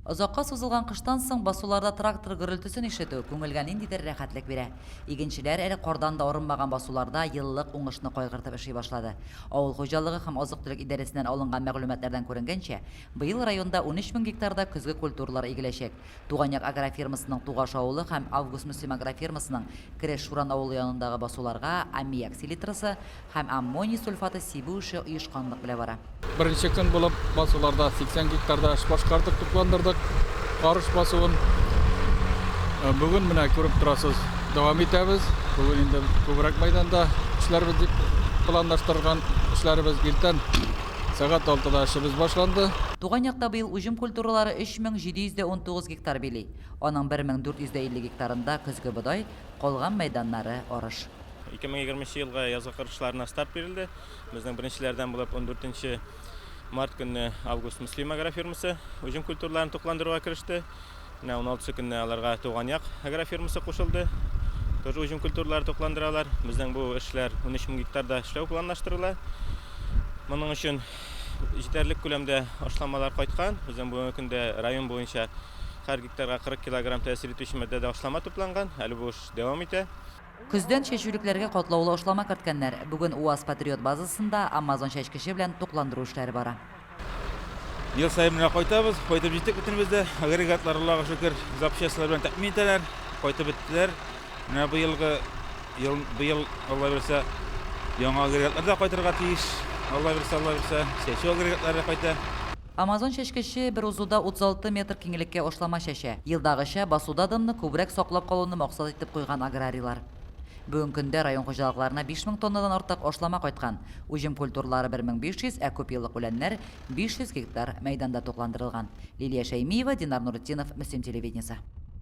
Озакка сузылган кыштан соң басуларда трактор гөрелтесен ишетү күңелгә ниндидер рәхәтлек бирә. Игенчеләр әле кардан да арынмаган басуларда еллык уңышны кайгыртып эшли башлады. Авыл хуҗалыгы һәм азык-төлек идарәсеннән алынган мәгълүматлардан күренгәнчә, быел районда 13 мең гектарда көзге культуралар игеләчәк. Туган як агрофирмасының Тугаш авылы һәм Август-Мөслим агрофирмасының Кереш Шуран авылы янындагы басуларга аммиак селитрасы һәм аммоний сульфаты сибү эше оешканлык белә бара. Беренче көн булып басуларда 80 гектарда эш башкардык, тукландырдык арыш басуын. Бүген менә күреп торасыз, дәвам итәбез. Бүген инде күбрәк мәйданда эшләрбез дип планлаштырган эшләребез. Иртән сәгать алтыда эшебез башланды. Туган якта быел уҗым культуралары 3719 гектар били. Аның 1450 гектарында көзге бодай, калган мәйданнары, арыш. 2020 нче елгы язгы кыр эшләренә старт бирелде. Безнең беренчеләрдән булып 14 март көнне Август Мөслим агрофирмасы уҗым культураларын тукландыруга кереште. Менә 16 көнне аларга Туган як агрофирмасы кушылды. Тоже уҗым культуралары тукландыралар. Безнең бу эшләр 13 мең гектарда эшләү планлаштырыла. Моның өчен җитәрлек күләмдә ашламалар кайткан. Безнең бүгенге көндә район буенча һәр гектарга 40 килограмм тәэсир итүче матдәдә ашлама тупланган. Әле бу эш дәвам итә. Көздән чәчүлекләргә катлаулы ашлама керткәннәр. Бүген УАЗ-Патриот базасында Амазон чәчкече белән тукландыру эшләре бара. Ел саен менә кайтабыз, кайтып җиттек бөтенебез дә. Агрегатлар, Аллага шөкер, запчастьлар белән тәэмин итәләр, кайтып беттеләр. Менә быелгы ел, быел, Алла бирсә, яңа агрегатлар да кайтырга тиеш. Алла бирсә, Алла бирсә, чәчү агрегатлары да кайта. Амазон чәчкече бер узуда 36 метр киңлеккә ашлама чәчә. Елдагыча, басуда дымны күбрәк саклап калуны максат итеп куйган аграрийлар. Бүгенге көндә район хуҗалыкларына 5000 тоннадан артык ашлама кайткан. Уҗым культуралары 1500, ә күпьеллык үләннәр 500 гектар мәйданда тукландырылган. Лилия Шәймиева, Динар Нуретдинов, Мөслим телевидениесе.